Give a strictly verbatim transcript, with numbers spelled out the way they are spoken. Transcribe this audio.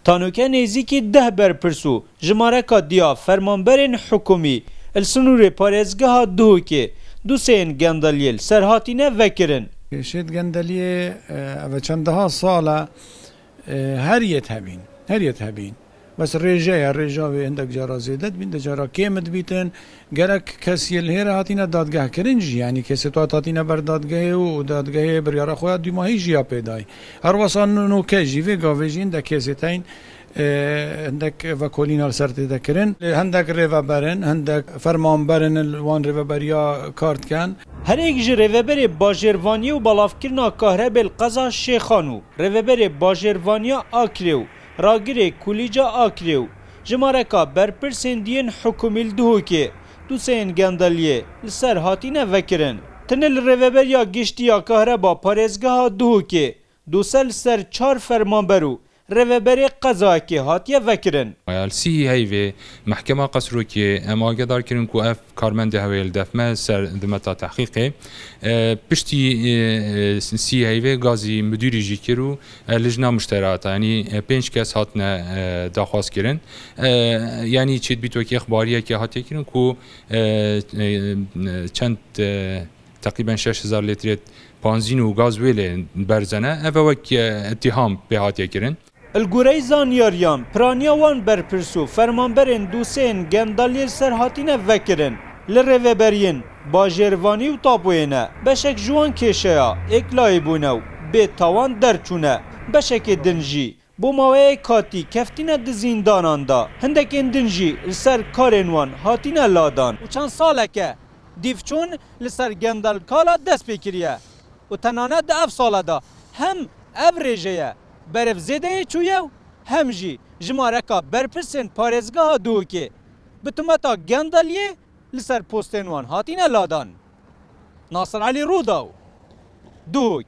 Tanoke nêzîkî deh berpirs û jimareka diya fermanberên hikûmî li sinûrê parêzgeha Duhokê doseyên gendeliyê li ser hatine vekirin. Şêt gendeliyê, e, ev çendeha sal e, e, her yêt hebîn, her yêt hebîn. Bes rêje ye, rêja wê hindek cara zêde dibîn, de cara kêm dibîtin. Gerek kes yê li hêre hatîne dadgehkirin jî, yanî kesê tuat hatîne ber dadgehê û dadgehê biryara xwe ya dûmahî jî ya pê dayî. Her wesa nu-, nûke jî vê gavê jî hindek kesê tên, e, hindek vekolîna li ser tê de kirin. Hindek rêveber in, hindek fermanber in li wan rêveberiya kar dikin. Her êk ji rêveberê bajêrvaniyê û belavkirina kahrebê li qeza Şêxan û rêveberê bajêrvaniya Akrê û ragirê Kulîca Akrê û jimareka berpirsên diyên hikûmî li Duhokê doseyên gendeliyê li ser hatine vekirin. Tine li Rêveberiya Giştî ya Kahreba Parêzgeha Duhokê dose li ser çar fermanber û rêveberê qezayekê hatiye vekirin. Li sî heyvê Mehkema Qesrokê em agedar kirin ku ev karmendê hewe li def me ser dimeta tehqîqê. E, piştî, e, e, sî heyvê gazî midûrî jî kir û, e, lijna muşterata, yanî, e, pênc kes hatine, e, daxwaz kirin. E, yanî çêdbît wekî exbariyekê hatiye kirin ku, e, e, çend, e, teqrîben şeş hezar lîtrê panzîn û gaz wê lê berzene. Ev e wek, e, îttiham pê hatiye kirin. Li goreyî zanyariyan, piraniya wan berpirs û fermanberên doseyên gendeliyê li ser hatine vekirin. Li rêveberiyên bajêrvanî û tapoyê ne. Beşek ji wan kêşeya êklayî bûne û bê tawan derçûne. Beşekê din jî bo maweyek hatî keftîne di zîndanan de. Hindekên din jî li ser karên wan hatine ladan. Û çend salek e dîvçûn li ser gendelkala dest pê kiriye. Û tenane di ev sala de hem ev rêje ye berev zêdeyê çûye û hem jî jimareka berpirsên parêzgeha Duhokê bi tometa gendeliyê li ser postên wan hatine ladan. Nasir Elî Rûdaw, Duhok.